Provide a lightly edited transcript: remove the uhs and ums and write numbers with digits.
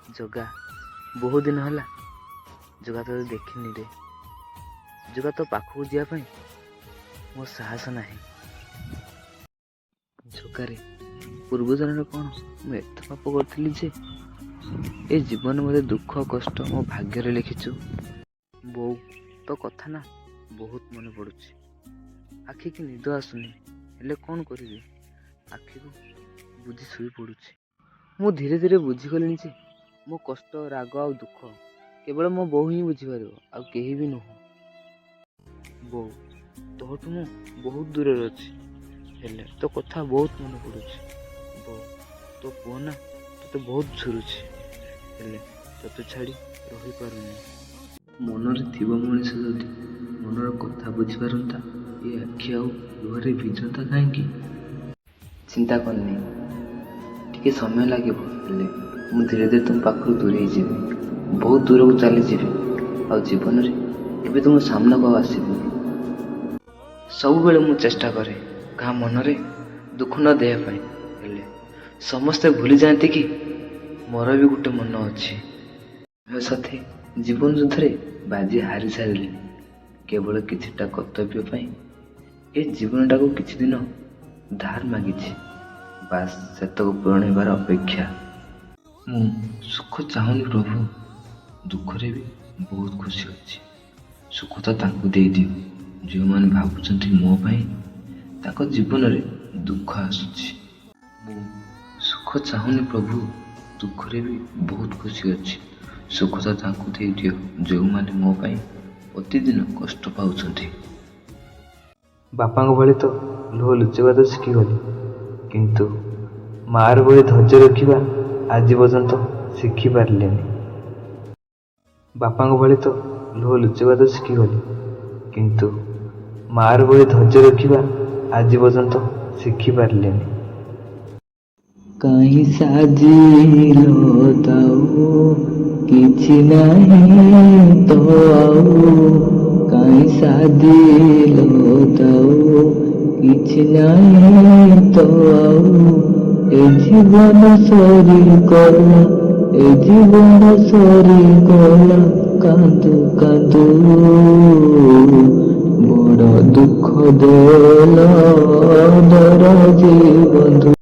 ଜଗା, ବହୁତ ଦିନ ହେଲା ଜଗା ତୋତେ ଦେଖିନି ରେ। ଜଗା, ତୋ ପାଖକୁ ଯିବା ପାଇଁ ମୋ ସାହସ ନାହିଁ। ଜଗାରେ, ପୂର୍ବ ଜନ୍ମରେ କ'ଣ ମୁଁ ଏତେ ପାପ କରିଥିଲି ଯେ ଏ ଜୀବନ ମୋତେ ଦୁଃଖ କଷ୍ଟ ମୋ ଭାଗ୍ୟରେ ଲେଖିଛୁ? ବୋଉ, ତୋ କଥା ନା ବହୁତ ମନେ ପଡ଼ୁଛି। ଆଖିକି ନିଦ ଆସୁନି, ହେଲେ କ'ଣ କରିବି? ଆଖିକୁ ବୁଜି ଶୋଇ ପଡ଼ୁଛି। ମୁଁ ଧୀରେ ଧୀରେ ବୁଝିଗଲିଣି ଯେ ମୋ କଷ୍ଟ, ରାଗ ଆଉ ଦୁଃଖ କେବଳ ମୋ ବୋଉ ହିଁ ବୁଝିପାରିବ, ଆଉ କେହି ବି ନୁହଁ। ବୋଉ, ତୋଠୁ ମୁଁ ବହୁତ ଦୂରରେ ଅଛି, ହେଲେ ତୋ କଥା ବହୁତ ମନେ ପଡ଼ୁଛି। ବୋଉ, ତୋ ପୁଅ ନା ତୋତେ ବହୁତ ଝୁରୁଛି, ହେଲେ ତୋତେ ଛାଡ଼ି ରହିପାରୁନି। ମନରେ ଥିବ ମଣିଷ ଯଦି ମନର କଥା ବୁଝିପାରନ୍ତା, ଏ ଆଖି ଆଉ ଲୁହରେ ଭିଜନ୍ତା କାହିଁକି? ଚିନ୍ତା କରନି, ଟିକେ ସମୟ ଲାଗିବ, ହେଲେ ମୁଁ ଧୀରେ ଧୀରେ ତୁମ ପାଖରୁ ଦୂରେଇ ଯିବି, ବହୁତ ଦୂରକୁ ଚାଲିଯିବି ଆଉ ଜୀବନରେ କେବେ ତୁମ ସାମ୍ନାକୁ ଆଉ ଆସିବିନି। ସବୁବେଳେ ମୁଁ ଚେଷ୍ଟା କରେ କାହା ମନରେ ଦୁଃଖ ନ ଦେବା ପାଇଁ, ହେଲେ ସମସ୍ତେ ଭୁଲି ଯାଆନ୍ତି କି ମୋର ବି ଗୋଟେ ମନ ଅଛି। ମୋ ସାଥୀ ଜୀବନ ଯୁଦ୍ଧରେ ବାଜି ହାରି ସାରିଲିଣି। କେବଳ କିଛିଟା କର୍ତ୍ତବ୍ୟ ପାଇଁ ଏ ଜୀବନଟାକୁ କିଛି ଦିନ ଧାର ମାଗିଛି। ବାସ୍, ସେତକ ପୂରଣ ହେବାର ଅପେକ୍ଷା। ମୁଁ ସୁଖ ଚାହୁଁନି ପ୍ରଭୁ, ଦୁଃଖରେ ବି ବହୁତ ଖୁସି ଅଛି। ସୁଖ ତ ତାଙ୍କୁ ଦେଇଦିଅ ଯେଉଁମାନେ ଭାବୁଛନ୍ତି ମୋ ପାଇଁ ତାଙ୍କ ଜୀବନରେ ଦୁଃଖ ଆସୁଛି। ମୁଁ ସୁଖ ଚାହୁଁନି ପ୍ରଭୁ, ଦୁଃଖରେ ବି ବହୁତ ଖୁସି ଅଛି। ସୁଖ ତ ତାଙ୍କୁ ଦେଇଦିଅ ଯେଉଁମାନେ ମୋ ପାଇଁ ପ୍ରତିଦିନ କଷ୍ଟ ପାଉଛନ୍ତି। ବାପାଙ୍କ ଭଳି ତ ଲୁହ ଲୁଚେଇବା ତ ଶିଖିଗଲି, କିନ୍ତୁ ମାଆର ଭଳି ଧୈର୍ଯ୍ୟ ରଖିବା ଆଜି ପର୍ଯ୍ୟନ୍ତ ଶିଖିପାରିଲିନି। ବାପାଙ୍କ ଭଳି ତ ଲୁହ ଲୁଚେଇବା ତ ଶିଖିଗଲି, କିନ୍ତୁ ମାଆର ଭଳି ଧୈର୍ଯ୍ୟ ରଖିବା ଆଜି ପର୍ଯ୍ୟନ୍ତ ଶିଖିପାରିଲିନି। କାହିଁ ସାଜିଲ ଦାଉ, କିଛି ନାହିଁ ତ ଆଉ। କାହିଁ ସାଜିଲ ଦାଉ, କିଛି ନାହିଁ ତ ଆଉ। ଏ ଜୀବନ ସରିଗଲା, ଏ ଜୀବନ ସରିଗଲା କାନ୍ଦୁ କାନ୍ଦୁ। ବଡ଼ ଦୁଃଖ ଦେଲ ଦରଜି ବନ୍ଧୁ।